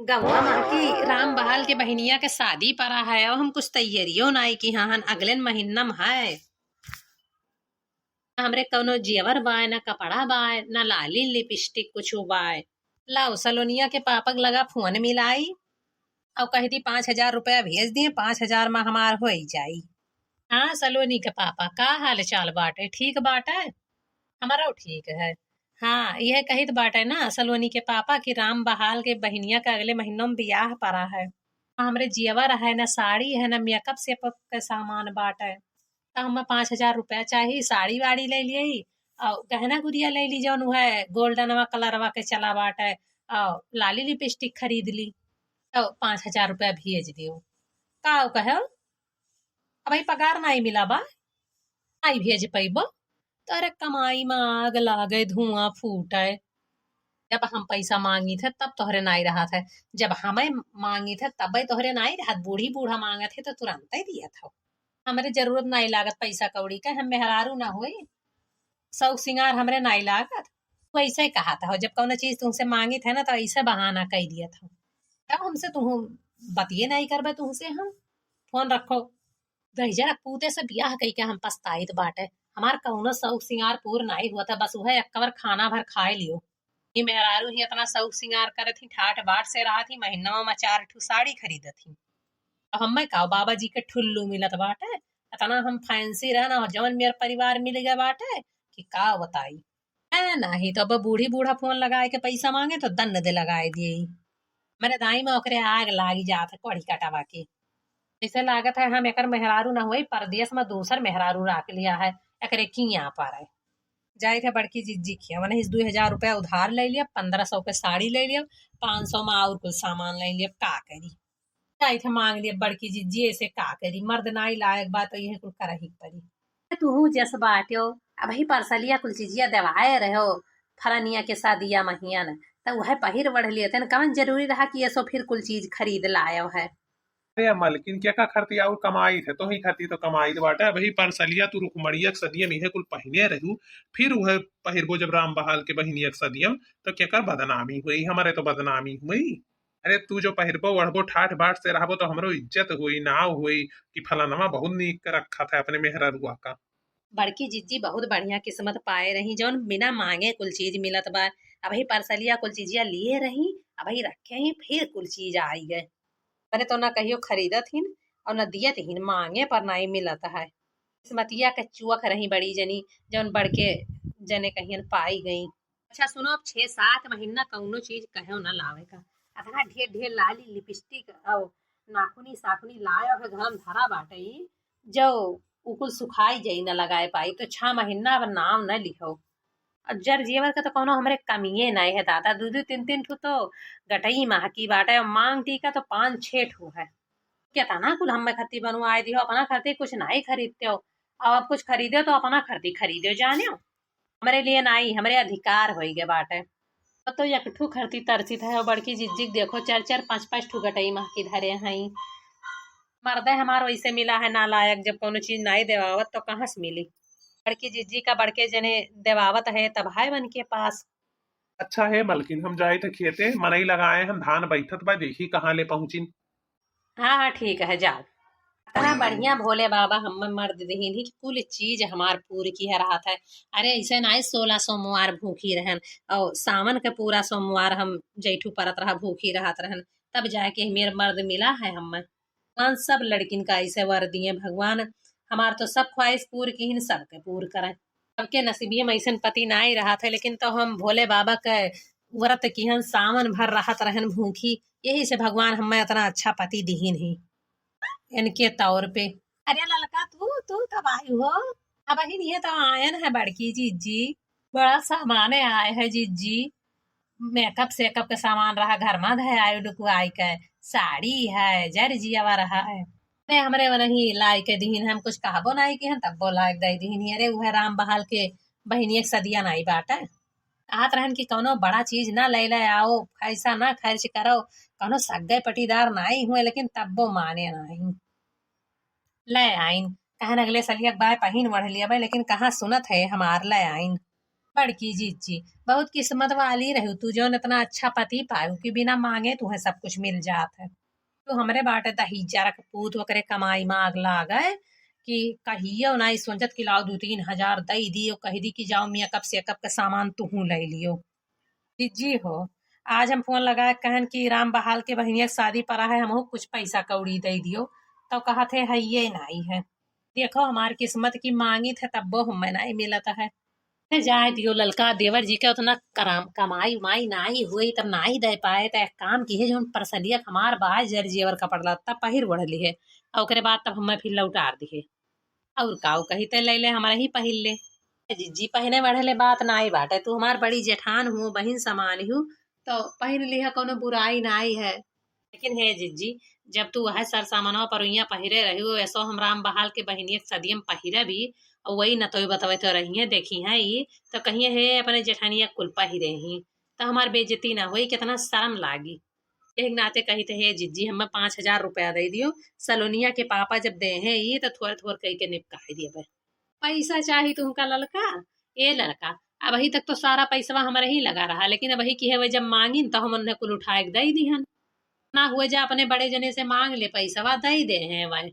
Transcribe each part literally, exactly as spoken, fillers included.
गौवा महकी राम बहाल के बहिनिया के शादी परा है, अउ हम कुछ तैयारियो नाई किहा हन, अगलेन महीना में है। ना हमरे कउनो जेवर बाय, ना कपड़ा बाय, ना लाली लिपस्टिक कुछ बाय। लाओ सलोनिया के पापा के लगा फोन मिलाई, अउ कहि दी पाँच हजार रुपया भेज दिए, पाँच हजार में हमार होइ जाई। हाँ सलोनी के पापा, का हाल चाल बाटे? ठीक बाटे? हमरो ठीक है। हाँ, यह कहित बाटे ना सलोनी के पापा कि राम बहाल के बहिनिया के अगले महीना में बियाह परा है। हमरे जेवर है, ना साड़ी है, ना मेकअप सेकअप के सामान बाटे। त हमें पाँच हजार रुपया चाही, साड़ी वाड़ी ले लियई, अउ गहना गुरिया ले ली, जौन उहे गोल्डनवा कलरवा के चला बाटे, अउ लाली लिपस्टिक खरीद ली, अउ पाँच हजार रुपया भेज दियो। का कहे? अबही पगार नाई मिला बा, नाई भेज पइबो। तोहरे कमाई में आग लागे, धुआं फूटे। जब हम पैसा मांगित है, तब तोहरे नाई रहत है। जब हमें मांगित है, तबे तोहरे नाई रहत। बूढ़ी बूढ़ा मांगत है, तो तुरंते दियत हो। हमरे जरूरत नाई लागत पैसा कौड़ी के, हम मेहरारू ना होई, शौक सिंगार हमरे नाई लागत। तू ऐसे कहत हो, जब कौनो चीज तुमसे मांगित है ना, तो ऐसे बहाना कई दियत हो। तब हमसे तुम बतिये नाई करबे तुमसे हम। फोन रखो। दहिजरा पूते से बियाह कई के हम पछताइत बाटे। हमार कौनो शौक सिंगार पूर नाई हुआ था, बस उहे एक कवर खाना भर खाए लियो। ई मेहरारू ही इतना शौक सिंगार करत ही, ठाट बाट से रहत ही, महीना में चार ठू साड़ी खरीदत ही। अब हमें का, बाबा जी के ठुल्लू मिलत बाटे, इतना हम फैंसी रहना, और जवन मेर परिवार मिल गए बाटे कि का बताई। है नाही तो अब बूढ़ी बूढ़ा फोन लगाए के पैसा मांगे तो दंड दे लगाए दिए। मेरे दाई में ओकरे आग लागी जात है कढ़ी कटावा के। जैसे लागत है हम एकर मेहरारू ना हुई, परदेश में दूसर मेहरारू राख लिया है, एकरे किया पर है। जाइत है बड़की जिज्जी के, मने इस दुई हजार रुपया उधार ले लिया, पन्द्रह सौ के साड़ी ले लिया, पाँच सौ में और कुछ सामान ले लिया, का करी? जाइत है मांग लिया बड़की जिज्जी, ऐसे का करी? मर्द नाई लायक बा तो यह कुल करही के परी। तू जस बाट्यो, अबही परसलिया कुल चीजिया देवाए रहो, फलनिया के सादिया महियन, त वह पहिर बढ़ लियते न, कवन जरूरी रहा कि ये सो फिर कुल चीज खरीद लायो है? अरे मलकिन, के का खरती और कमाई थे, तो ही खरती तो कमाई बाटे। अबही परसलिया तू रुखमड़िया के सदिया में इहे कुल पहिने रहू, फिर वह पहिरबो जब राम बहाल के बहिनिया के सदिया में, तो केकर बदनामी हुई? हमारे तो बदनामी हुई। अरे तू जो पहिरबो ओढ़बो ठाठ बाट से रहबो तो हमरो इज्जत हुई, नाव हुई कि फलानवा बहुत नीक के रखत है अपने मेहररुआ का। बड़की जिज्जी बहुत बढ़िया किस्मत पाए रही, जौन बिना मांगे कुल चीज मिलत बा। अबही परसलिया कुल चीजिया लिए रही, अबही रखे ही, फिर कुल चीज आई गए। अरे तो ना कहियो खरीदत हिन और ना दियत हिन, मांगे पर नाई मिलत है। किस्मतिया के चुअक रही बड़ी जनी, जौन बड़के जने कहियन पाई गई। अच्छा सुनो, अब छह सात महीना कौनो चीज कहो ना लावे का। अतना ढेर ढेर लाली लिपस्टिक और नाखुनी साखुनी लायो है, घर में धरा बाटे ई, जो उ कुल सुखाई जाई, ना लगाए पाई, तो छह महीना अब नाम न लिहो। और जर जेवर के तो कौनो हमरे कमिये नहीं है दादा, दू दू तीन तीन ठू तो गटई महकी बाटे, और मांग टीका तो पाँच छह ठू है। केतना कुल हमें खती बनवाए दिहो, अपना खती कुछ नहीं खरीदते हो, और अब कुछ खरीदे तो अपना खती खरीदे जाने। हमरे लिए नाई, हमरे अधिकार होई गए बाटे। अब तो एक ठू खरती तरसित है, और बड़की जिज्जी के देखो, चार चार पाँच पाँच ठू गटई महकी धरे हई। मर्दे हमार वैसे मिला है नालायक, जब कौनो चीज नाई देवावत तो कहाँ से मिली? बड़की जिज्जी का बड़के जने देवावत है तब है मन के पास। अच्छा है मलकिन, हम जाइत है खेते, मनई लगाए हम, धान बैठत बा, देखी कहाँ ले पहुँचिन। हाँ, हाँ, ठीक है, जाओ। इतना बढ़िया भोले बाबा हमें मर्द देहिन ही कि कुल चीज हमार पूर की है रहत है। अरे, ऐसे नाई सोलह सोमवार भूखी रहन, और सावन के पूरा सोमवार हम जैठू परत रहा, भूखी रहत रहन, तब जाके मेर मर्द मिला है हमें। भगवान सब लड़किन का ऐसे वर दिए, भगवान हमार तो सब ख्वाहिश पूर की हिन, सबके पूर करें। सबके नसीबिये में ऐसन पति नाई रहत है, लेकिन तो हम भोले बाबा के व्रत किहन, सावन भर रहत रहन भूखी, यही से भगवान हमें इतना अच्छा पति दिहिन ही इनके तौर पे। अरे ललका, तू, तू कब आई हो? अब ही नहीं तो आयन है बड़की जिज्जी, बड़ा सामाने आए है जिज्जी, मेकअप सेकअप के सामान रहा घर में, धे आयु डुकुआई के, साड़ी है, जर जियावा रहा है। ने हमरे वनही लाई के दिहिन, हम कुछ कहबो नाई किहन, तब्बो लाई के दे दिहिन। अरे, उहे राम बहाल के बहिनिया के सदिया नाई बाटे। कहत रहन कि कौनो बड़ा चीज ना ले ले आओ, पैसा ना खर्च करो, कौनो सग्गे पटीदार नाई हुए, लेकिन तब्बो माने नाई। ले आइन, कहन अगले सलिया के बाय पहिन ओढ़ लिया बे, लेकिन कहाँ सुनत है हमार, ले आइन। बड़की जिज्जी, बहुत किस्मत वाली रहू तू, जौन इतना अच्छा पति पायू कि बिना मांगे तुहें सब कुछ मिल जात है। तो हमरे बाटे दहिजरा के पूत, ओकरे कमाई में आग लागे कि कहियो नाई सोचत कि लाओ दू तीन हजार दई दियो, कहि दी कि जाओ मेकअप सेकअप के सामान तुहूँ लइ लियो। जिज्जी हो, आज हम फोन लगा के कहन कि राम बहाल के बहिनिया के शादी पड़ा है, हमहू कुछ पैसा कौड़ी दइ दियो, तो कहत है, "हइये नाई है।" देखो, हमार किस्मत की मांगित है, तब्बो हमें नाई मिलत है। ए, जाए दियो ललका, देवर जी के उतना कराम, कमाई उमाई नाई हुई, तब नाई दे पाए, तो एक काम किहे, जौन परसलिया के हमार बाय जर जेवर कपड़ा लत्ता पहिर ओढ़ लिहे, और ओकरे बाद तब हमें फिर लौटार दिहे। और काऊ कही, ते ले ले, हमारे ही पहिर ले। ए जिज्जी, पहिने बढ़ले बात नाई बाटे, तू हमार बड़ी जेठान हुओ, बहिन समान हू, तो पहिन लिहा, कौनो बुराई नाई है। लेकिन हे जिज्जी, जब तू वह सर सामनवा परुइया पहिरे रही हो, ऐसो हम राम बहाल के बहिनिया के सदियम पहिरे भी, और वही न तो बतवे तो रही है, देखी है ई, तो कहिए, "हे, अपने जेठानिया कुल पहिरे ही, तो हमार बेइज्जती ना होई, कितना शर्म लागी।" एक नाते कही थे, "हे जिज्जी, हमें पाँच हजार रुपया दे दियो, सलोनिया के पापा जब दे हैं ई, तो थोड़े थोड़े कही के निपकाई दिए।" पैसा चाही तुमका ललका? ए ललका, अबही तक तो सारा पैसवा हमरे ही लगा रहा, लेकिन अबही की है, वह जब मांगिन तो हम उन्हें कुल उठाए के दई दिहन। ना हुए जा अपने बड़े जने से मांग ले, पैसवा दई दे हैं वह।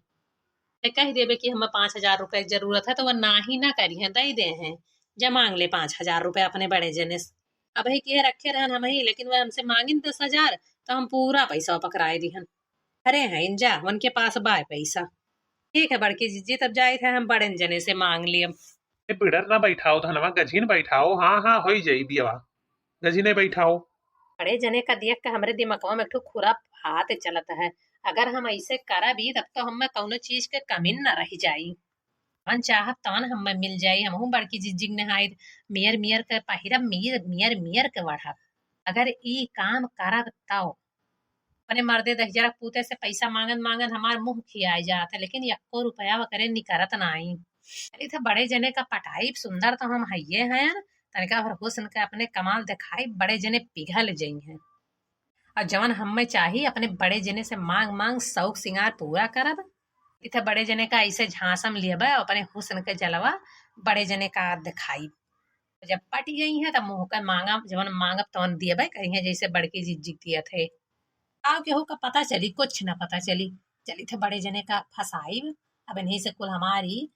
ते कह देबे कि हमें पाँच हजार रुपए के जरूरत है, तो वह ना ही ना करी हैं, दई दे हैं। जा मांग ले पाँच हजार रुपए अपने बड़े जने से। अबही की है, रखे रहन हम ही, लेकिन वह हमसे मांगिन दस हजार, तो हम पूरा पैसा पकड़ाए दिहन। अरे हैं, जा, उनके पास बाय पैसा। ठीक है बड़की जिज्जी, तब जाइत है हम बड़े जने से मांग लियम। ए, बिड़र ना बैठाओ धनवा, गझिन बैठाओ। हाँ, हाँ, होई जाई बियावा, गझिने बैठाओ। बड़े जने का देख के हमरे दिमागवा में एक ठो खुराफात चलत है। अगर हम ऐसे करबी, तब तो हमें कौनो चीज के कमी न रह जाई। जवन चाहब तवन हमें मिल जाई। हमहू बड़की जिज्जी के नहाई, मियर मियर के पहिरब, मियर मियर मियर के बढ़ब। अगर ई काम करब, तब अपने मर्दे दहिजरा पूते से पैसा मांगत मांगत हमार मुंह खियाए जात है, लेकिन यक्को रुपया ओकरे निकरत नाई। अरे, तो बड़े जने का पटाई सुंदर तो हम हइये हैं, तनिका भर हुस्न के अपने कमाल दिखाई, बड़े जने पिघल जई हैं। और जवन हमें चाही, अपने बड़े जने से मांग मांग शौक सिंगार पूरा करब। इथे बड़े जने का ऐसे झांसम लियबे, अपने हुस्न के जलवा बड़े जने का दिखाई। जब पट गई हैं, तब मुंह के मांगा, जवन मांगब तवन दियबे करी हैं, जैसे बड़की जिज्जी दियत है। आओ केहू का पता चली, कुछ ना पता चली। चली थे बड़े जने का फंसाई, अब इन्हीं से कुल हमारी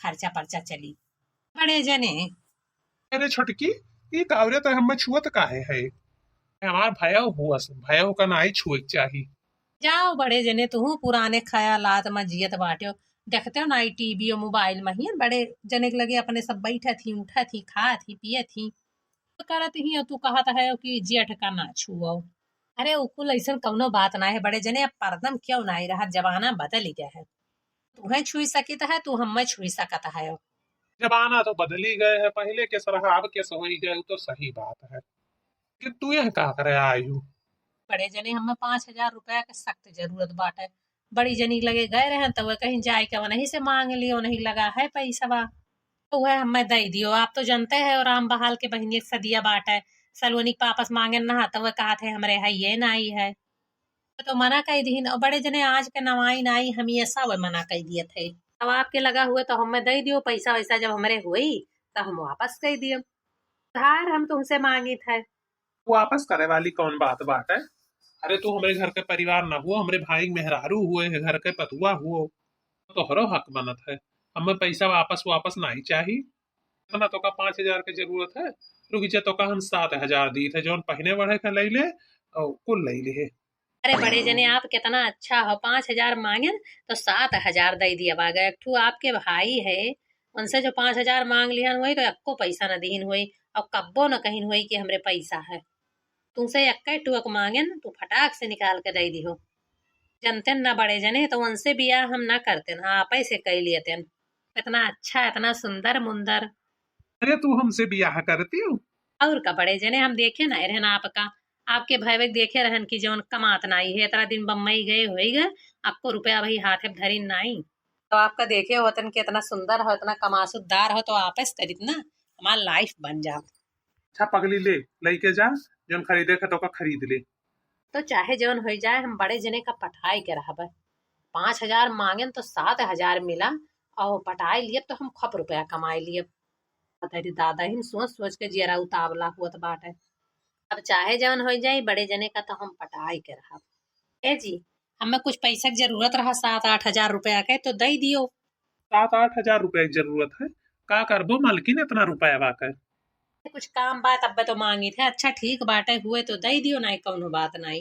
खर्चा पर्चा चली। बड़े जने। अरे छोटकी, ई कावरे तो हमें छुअत काहे है? हमार भयव हुआ से, भयव का नाई छुए के चाही। जाओ बड़े जने, तुहू पुराने ख्यालात में जियत बाट्यो। देखते हो ना, ई टीवी और मोबाइल में ही बड़े जने के लगे अपने सब बैठत ही, उठत ही, खात ही, पियत ही, करत ही, और तू कहत है कि जेठ का ना छुओ। अरे, उ कुल ऐसन कौनो बात ना है बड़े जने, अब परदम क्यों ना रहा, जमाना बदल गया है। तुहें छुई सकित है, तू हमें छुई सकत है। जमाना तो बदली गए है, पहले के सरहा अब के होई गए, उ तो सही बात है। कि तू यह का करे आयु? बड़े जने, हमें पाँच हजार रुपया के सख्त जरूरत बाटे। बड़ी जनी लगे गए रहन, तो वह कहीं जाए के वनही से मांग लियो, वनही लगा है पैसवा। तो वह हमें दे दियो। आप तो जानते हैं, और राम बहाल के बहिनी एक सदिया बाटे, सलोनी के पापस मांगे ना, तो वह कहा थे, "हमरे है ये ना आई है।" तो मना कह दीन, और बड़े जने आज के नवाई नाई हमेशा वह मना कह दिए थे। अब आपके लगा हुए तो हमें दे दियो पैसा वैसा, जब हमरे हुई तो हम वापस कह दियो। उधार हम तुमसे मांगी थे। वापस करे वाली कौन बात बाटे? अरे तू हमरे घर के परिवार ना हुओ, हमरे भाई के मेहरारू हुए है, घर के पतुआ हुओ, तोहरो हक बनत है। हमें पैसा वापस, वापस नहीं चाही। इतना तो का पाँच हजार के जरूरत है, रुक जा, तो का हम सात हजार दी थे, जौन पहिने बढ़े के ले ले और कुल ले ले। अरे बड़े जने, आप कितना अच्छा हो, पाँच हजार मांगेन तो सात हजार दे दिया बागा। एक ठू आपके भाई है, उनसे जो पाँच हजार मांग लिहन हुई तो एक्को पैसा न दीन हुई, और कब्बो न कहिन हुई कि हमरे पैसा है। तुमसे एक्के टुअक मांगेन, तू फटाक से निकाल के दे दिहो। जनतेन ना बड़े जने, तो उनसे बियाह हम ना करतेन, आपे से कई लियतेन। इतना अच्छा, इतना सुंदर मुंदर। अरे तू हमसे बियाह करती हो? और का बड़े जने, हम देखे ना रहन आपका, आपके भयवे के देखे रहन कि जौन कमात नाई है, इतना दिन बम्बई गए होई गए, आपको रुपया वही हाथे धरिन नाई। तो आपका देखे होतन कि इतना सुंदर हो, इतना कमासुदार हो, तो आपस करित ना, हमार लाइफ बन जाओ। अच्छा पगली, ले, लेके जा, जौन खरीदे के तो का खरीद ले। तो चाहे जौन होई जाए, हम बड़े जने का पटाए के रहबे। पाँच हजार मांगेन तो सात हजार मिला, और पटाए लिए तो हम खूब रुपया कमाए लिए। अरे दादा, हिन सोच सोच के जियरा उतावला हुअत बाटे। अब चाहे जवन होइ जाई, बड़े जने का तो हम पटाई के रहब। ए जी, हमें कुछ पैसा के जरूरत रहा, सात आठ हजार रुपया के, तो दे दियो। सात आठ हजार रुपया के जरूरत है? का करबो मलकिन इतना रुपया बा के? कुछ काम बा तब्बे तो मांगित है। अच्छा ठीक बाटे, हुए तो दे दियो, नाई कौनो बात नाई।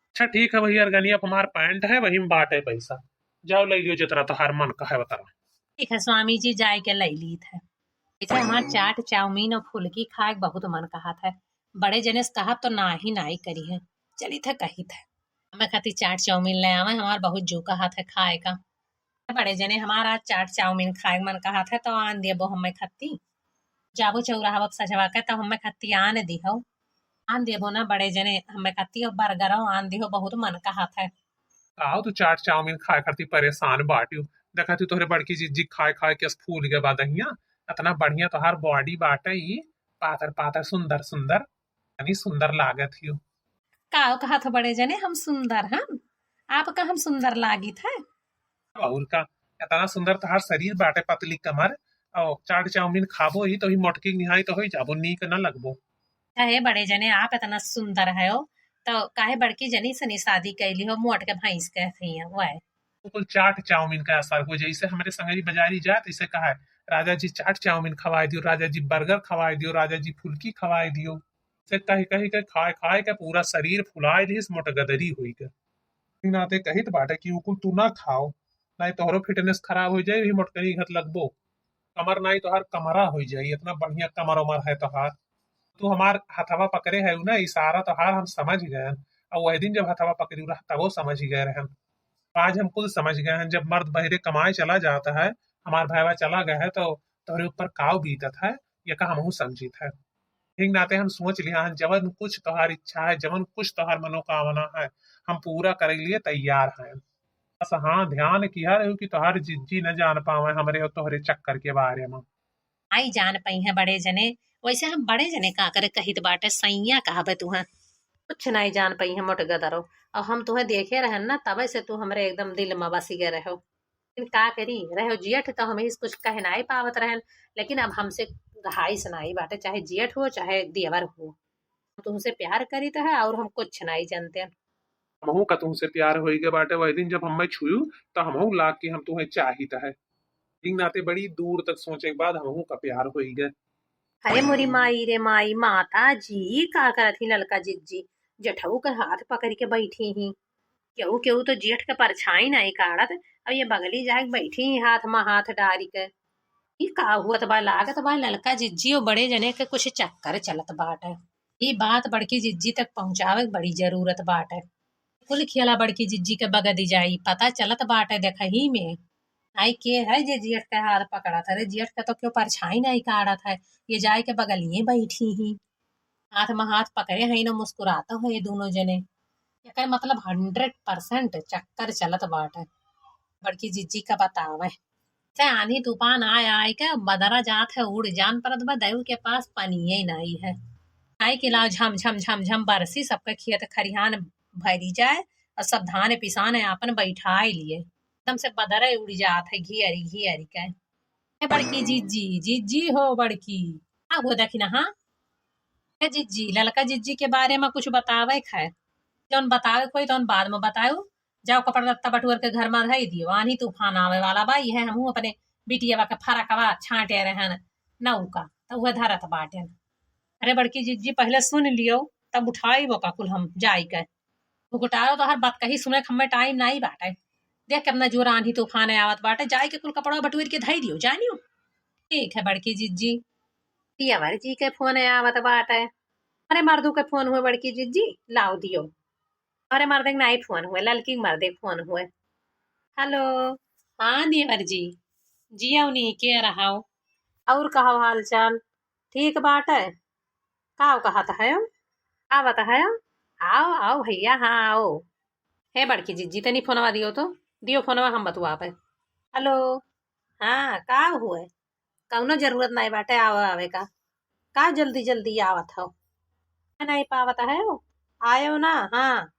अच्छा ठीक है भैया, अरगनिया पे हमार पैंट है, वही में बाटे पैसा, जाओ ले लियो जितना तोहार मन कहे उतना। ठीक है स्वामी जी, जाए के ले लीत है। इसे हमार चाट चाउमीन और फुलकी खाए के बहुत मन कहत है, बड़े जने से कहब तो नाही नाही करी है, चलित है कहित है। हमें खातिर चाट चाउमीन ले आवे, हमार बहुत जू कहत है खाए का। बड़े जने हमार आज चाट चाउमीन खाए के मन कहत है तो आन देबो हमें खत्ती। जाबो चौराहा पर सजवा के तो हमें खत्ती आन दिहो। आन देबो ना बड़े जने हमें खत्ती और बर्गरो आन दिहो, बहुत मन कहत है। आओ तू चाट चाउमीन खाए खातिर परेशान बाटियो। देखा तू तोहरे बड़की जिज्जी खाए खाए के फूल गए बा दहिया। इतना बढ़िया तोहार बॉडी बाटे ई, पातर पातर सुंदर सुंदर, यानी सुंदर लागत हियो। का हो कहत हो बड़े जने हम सुंदर हन? आपका हम सुंदर लागित है? और का, इतना सुंदर तोहार शरीर बाटे, पतली कमर, और चाट चाउमीन खाबो ही तो ही मोटकी निहाई तो होई जाबो, नीक न लगबो। अरे बड़े जने आप इतना सुंदर है हो, तो काहे बड़की जनी से नहीं शादी कैली हो, मोट के भैंस के थी है, वह। तो कुल चाट चाउमीन का असर हो, जैसे हमरे संगरी बाजारी जात, इसे कहा है, "राजा जी चाट चाउमीन खवाए दियो, राजा जी बर्गर खवाए दियो, राजा जी फुल्की खवाए दियो।" से कही कही के खाए खाए के पूरा शरीर फुलाए लिहिस, मोटगदरी होई के। ई नाते कहित बाटे कि उ कुल तू ना खाओ, नाई तोहरो फिटनेस खराब हो जाई, वही मोटकरी घत लगबो। कमर नाई तोहार कमरा हो जाई, इतना बढ़िया कमर उमर है तोहार। तू हमार हथवा पकड़े है ना, इशारा तोहार हम समझ गए। और वही दिन जब हथवा पकड़ी रहा तबो समझ गए रहन। आज हम खुद समझ गए हैं, जब मर्द बहरे कमाए चला जाता है, हमार भाईवा चला गया है, तो तोहरे ऊपर काव बीतत है, ये का हमहू समझित है। ठीक नाते हम सोच लिया है, जवन कुछ तोहार इच्छा है, जवन कुछ तोहार मनोकामना है, हम पूरा करे के लिए तैयार हैं। बस हाँ, ध्यान किया रहो कि तोहार जिज्जी न जान पावे हमरे और तोहरे चक्कर के बारे में। आई जान पाई है बड़े जने, वैसे हम बड़े जने का करे कहित बाटे, सैया कहबे तुहे। कुछ नहीं जान पाई है मोटगदरो, और हम तुहे देखे रहन ना, तबे से तू हमरे एकदम दिल में बसी गए रहो। लेकिन का करी, रहो जेठ तो हम इस कुछ कह नाई पावत रहन, लेकिन अब हमसे घाई से नाई बाटे, चाहे जेठ हो चाहे देवर हो, तुमसे प्यार करीत है और हम कुछ नाई जानते। हमहू का तुमसे प्यार होई गए बाटे, वही दिन जब हमें छुयू तो हमहू लाग के हम तुम्हें चाहित है। इन नाते बड़ी दूर तक सोचे के बाद हमहू का प्यार होई गए। अरे मोरी माई रे माई, माता जी का करत ही ललका जिज्जी, जेठऊ के हाथ पकड़ के बैठी ही। केहू केहू तो जेठ के परछाई नहीं काढ़त, अब ये बगली जाके बैठी ही हाथ में हाथ डारी के। ई का हुअत बा, लागत बा ललका जिज्जी और बड़े जने के कुछ चक्कर चलत बाटे। ई बात बड़की जिज्जी तक पहुँचावे के बड़ी जरूरत बाटे। कुल खियाला बड़की जिज्जी के बगदी जाई, पता चलत बाटे देखही में। आई के है जे जेठ के हाथ पकड़त है? अरे जेठ के तो क्यों परछाई नहीं काढ़त है, ये जाए के बगलिए बैठी ही, हाथ में हाथ पकड़े हैं ना, मुस्कुरात है ये दोनों जने। एकर मतलब हंड्रेड परसेंट चक्कर चलत बाटे। बड़की जिज्जी का बतावे से आंधी तूफान आए आए के बदरा जात है उड़, जान परत बा दऊ के पास पनिये नाई है। आई के लाओ झम झम झम झम बरसी, सबके खेत खरिहान भरी जाए और सब धान पिसान आपन बैठाए लिए। एकदम से बदरे उड़ जात है घियरी घियरी के। ए बड़की जिज्जी, जिज्जी हो बड़की, आ वो देखी ना, हाँ। ए जिज्जी, ललका जिज्जी के बारे में कुछ बतावे के है? जौन बतावे के होई तौन बाद में बताऊ। जाओ कपड़ा लत्ता बटुअर के घर में धई दियो, आंधी तूफान आवे वाला बा। यह हमहू अपने बिटिया के फरकवा छांटे रहन नौका, तो वह धरत बाटेन। अरे बड़की जिज्जी, पहले सुन लियो, तब उठाई वो का कुल हम जाई के। घुघुटारो तोहर बात कही सुने के हमें टाइम नाई बाटे। देख के अपना जोर आंधी तूफान आवत बाटे, जाई के कुल कपड़ा बटुअर के धई दियो, जानियो। ठीक है बड़की जिज्जी। देवर जी के फोन आवत बाटे। अरे मर्दू के फोन हुए बड़की जिज्जी, लाओ दियो। अरे मर्दे के नाई फोन हुए, ललकी के मर्दे के फोन हुए। हेलो। हाँ देवर जी, जिया उन्हीं के रहाओ। और कहो हाल चाल? ठीक बाटे। का कहत है? आवत है? आओ, आओ भैया, हाँ आओ। हे बड़की जिज्जी, तनी फोनवा दियो तो, दियो फोनवा, हम बतुआबे। हेलो। हाँ, का हुए? कौनो जरूरत नहीं बाटे आवे, आवे का। का जल्दी जल्दी आवत हो? नहीं पावत है, आयो ना। हाँ।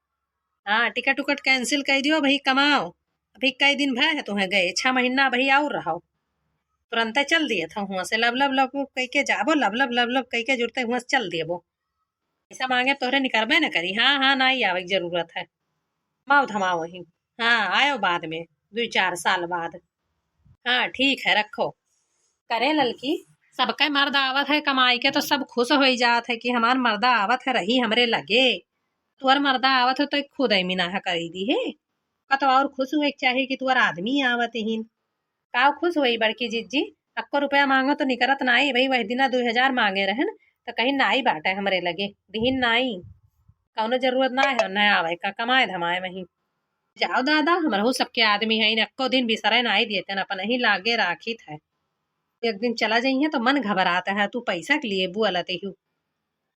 हाँ, टिकट उकट कैंसिल कर दियो, अभी कमाओ। अभी कई दिन भय है तुम्हें गए, छह महीना अभी और रहो। तुरंते चल दिए था हुआं से, लब लब लब लब कह के जाबो, लब लब लब लब कह के जुरते हुआं से चल देबो। पैसा मांगे तोहरे निकरबे न करी। हाँ, हाँ, नाई आवे के जरूरत है। माओ धमाओ वहीं। हाँ, आयो बाद में, दुई चार साल बाद। हाँ, ठीक है, रखो। करे ललकी, सबके मर्द आवत है कमाई के, तो सब खुश होई जात है कि हमार मर्दा आवत है, रही हमरे लगे। तुअर मर्दा आवत है, तो एक खुद ही मिनाहा करी दी है। का तो और खुश हुए के चाही कि तुअर आदमी आवत हीन। काव खुश होई बड़की जिज्जी? अक्को रुपया मांगो तो निकरत नाई। भाई, वह दिना दुई हजार मांगे रहन, तो कहीं नाई बाटे हमरे लगे, दिहिन नाई। कौनो जरूरत ना है, न आवे का, कमाए धमाए वहीं। जाओ दादा, हमरहू सबके आदमी है, अक्को दिन बिसरे नाई देते, अपन ही लागे राखित है। एक दिन चला जाइए तो मन घबरात है, तू पैसा के लिए बोलत ही।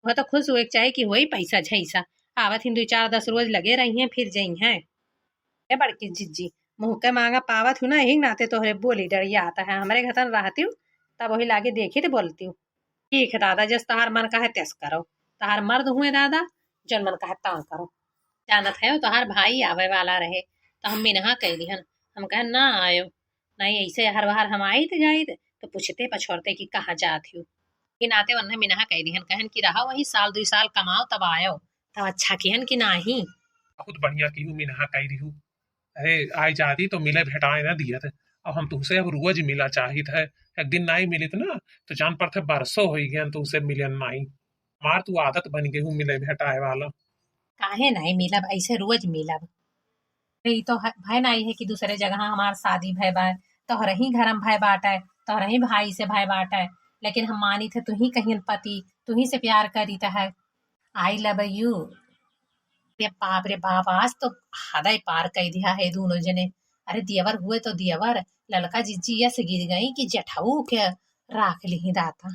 वह तो खुश हुए के चाही कि होई पैसा झैसा, आवत हिन दुई चार दस रोज लगे रही हैं, फिर जई हैं। ए बड़की जिज्जी, मुँह के मांगा पावत हूँ ना, यही नाते तोहरे बोली डरियात है। हमरे घतन रहती हूँ, तब वही लागे देखी तो बोलती हूँ। ठीक है दादा, जस तहार मन कहे तस करो। तहार मर्द हुए दादा, जौन मन कहे तौन करो। जानत है, तहार भाई आवे वाला रहे, तो हम मिनहा कह दिहन। हम कहे ना आयो, नहीं ऐसे हर बार हम आइत जाइत, तो पूछते पछोरते कि कहाँ जात हो। कि नाते उन्हें मिनहा कह दिहन, कहन कि रहा वही साल दुई साल कमाओ तब आयो। तब अच्छा किहन कि नाही। बहुत बढ़िया किहू मिनहा कह दिहू। अरे, आए जाती तो मिले भेटाए ना दियत। अब हम तुहसे अब रोज मिला चाहित है। एक दिन नाई मिलित ना, तो जान पड़त है बरसों होई गयन तुहसे मिलन नाई। मार तू आदत बन गई हूँ मिले भेटाए वाला। काहे नाई मिलब, ऐसे रोज मिलब। ई तो है, भय नाई है कि दूसरे जगह हमार शादी भय बा, तोहरे ही घर में भय बाटे, तोहरे ही भाई से भय बाटे, लेकिन हम मानित है तू ही कहियन पति, तू ही से प्यार करीत है। I love you। रे बाप रे बाप, आज तो हदै पार कई दिया है दोनों जने। अरे दियवर हुए तो दियवर, ललका जिज्जी यस गिर गई कि जेठऊ के राख लिही दाता।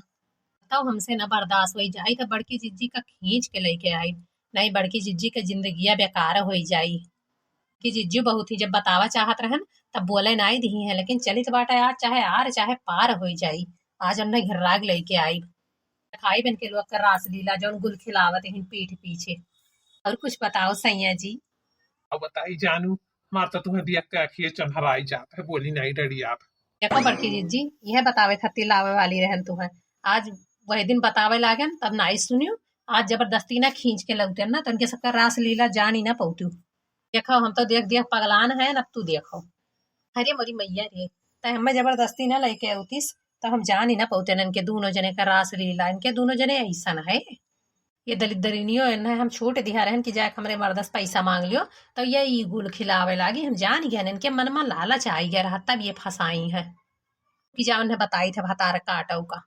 तब हमसे न बर्दाश्त होई जाई तो बड़की जिज्जी का खींच के लेके आई, नहीं बड़की जिज्जी के जिंदगिया बेकार होई जाई। कि जिज्जी बहुत ही जब बतावा चाहत रहन तब बोले नाई दिही है, लेकिन चलित बाटे आज चाहे आर चाहे पार होई जाई। आज उन्हें घिर्राग लेके आई। खाई बन के लोग का रासलीला जौन गुल खिलावत हिन पीठ पीछे। और कुछ बताओ सैया जी। अब बताई जानू, मार तो तुम्हें दिया के अखिए चन्हराई जात है, बोली नहीं डरियात। देखो बड़की जिज्जी, यह बतावे खातिर लावे वाली रहन तुम्हें। आज वही दिन बतावे लागन तब नाई सुनियो। आज जबरदस्ती ना खींच के लौटेन ना तो उनके सबका रासलीला जान ही ना पौतू। देखो हम तो देख देख पगलान है, अब तू देखो। अरे मोरी मैया रे, तै हमें जबरदस्ती ना लेके अउतिस तो हम जान ही ना पौते इनके दोनों जने का रासलीला। इनके दोनों जने ऐसन है। ये दलिद्दरिनियो इन्हें हम छूट दिया रहन कि जाके हमरे मर्दस पैसा मांग लियो, तो ये ई गुल खिलावे लागी। हम जान गए इनके मन में लालच आई गया रहा, तब ये फंसाई है कि जा उन्हें बताई थे भतार काटऊ का।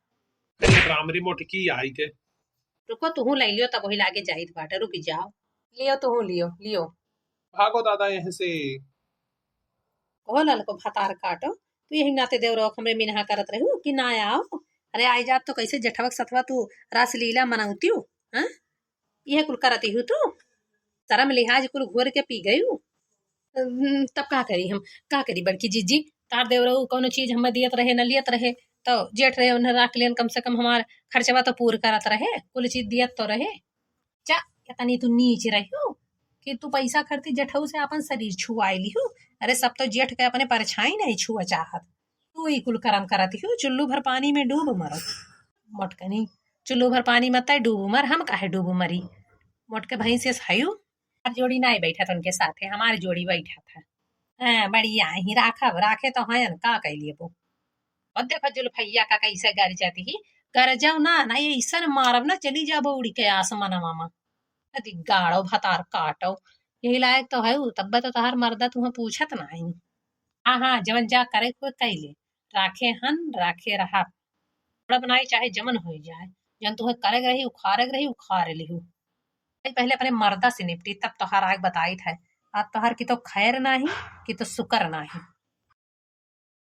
रामरी मोटकी आई के। रुको, तुहू ले लियो, तब वही लागे जाइत बाटे, रुक जाओ। लियो, तुहू लियो, लियो। भागो दादा यहाँ से। ओ ललको भतार काटो, तू यही नाते देवरो हमरे मिनहा करत रहू कि ना आओ। अरे आई जात तो कैसे जेठवक सथवा तू रासलीला मनौतियो, हाँ? यह कुल करती हूँ तू? शर्म लिहाज कुल घोर के पी गयू। हम्म, तब का करी हम, का करी बड़की जिज्जी? तार देवरो कौनो चीज हमें दियत रहे, न लियत रहे, तो जेठ रहे उन्हें राख लेन, कम से कम हमार खर्चवा तो पूर करत रहे, कुल चीज दियत तो रहे। जा, इतनी तू नीच रही हो कि तू पैसा खर्ची जेठऊ से अपन शरीर छुआई लिहू। अरे सब तो जेठ के अपने परछाई नहीं छुआ चाहत, तू ई कुल करम करत हो, चुल्लू भर पानी में डूब मरो। मोटकनी, चुल्लू भर पानी में तय डूब मर, हम काहे डूब मरी? मोटके भैंस यस हयू। हमार जोड़ी नाई बैठत उनके साथे, हमार जोड़ी बैठत है। हाँ, बढ़िया ही राखब, राखे तो हैं, का कह लिए वो। और देखो जुल्फैया का कैसे गरजत ही, गरजाओ ना, ना ये ऐसन मारब ना, चली जाबो उड़ी के आसमानवा में। अति गाड़ो भतार काटो, यही लायक तो है उ, तब्बे तो तहार मर्दा तुहें पूछत नाही। हाँ, हाँ, जवन जा करे कोई कह ले, राखे हन, राखे रहा। बड़ा बनाई चाहे जमन होई जाए, जन तुहें करे के रही, उखारे के रही, उखारे लिहू। भाई, पहले अपने मर्दा से निपटी, तब तोहार आग बताइत है। आज तोहार की तो खैर नाही, कि तो शुक्र नाही।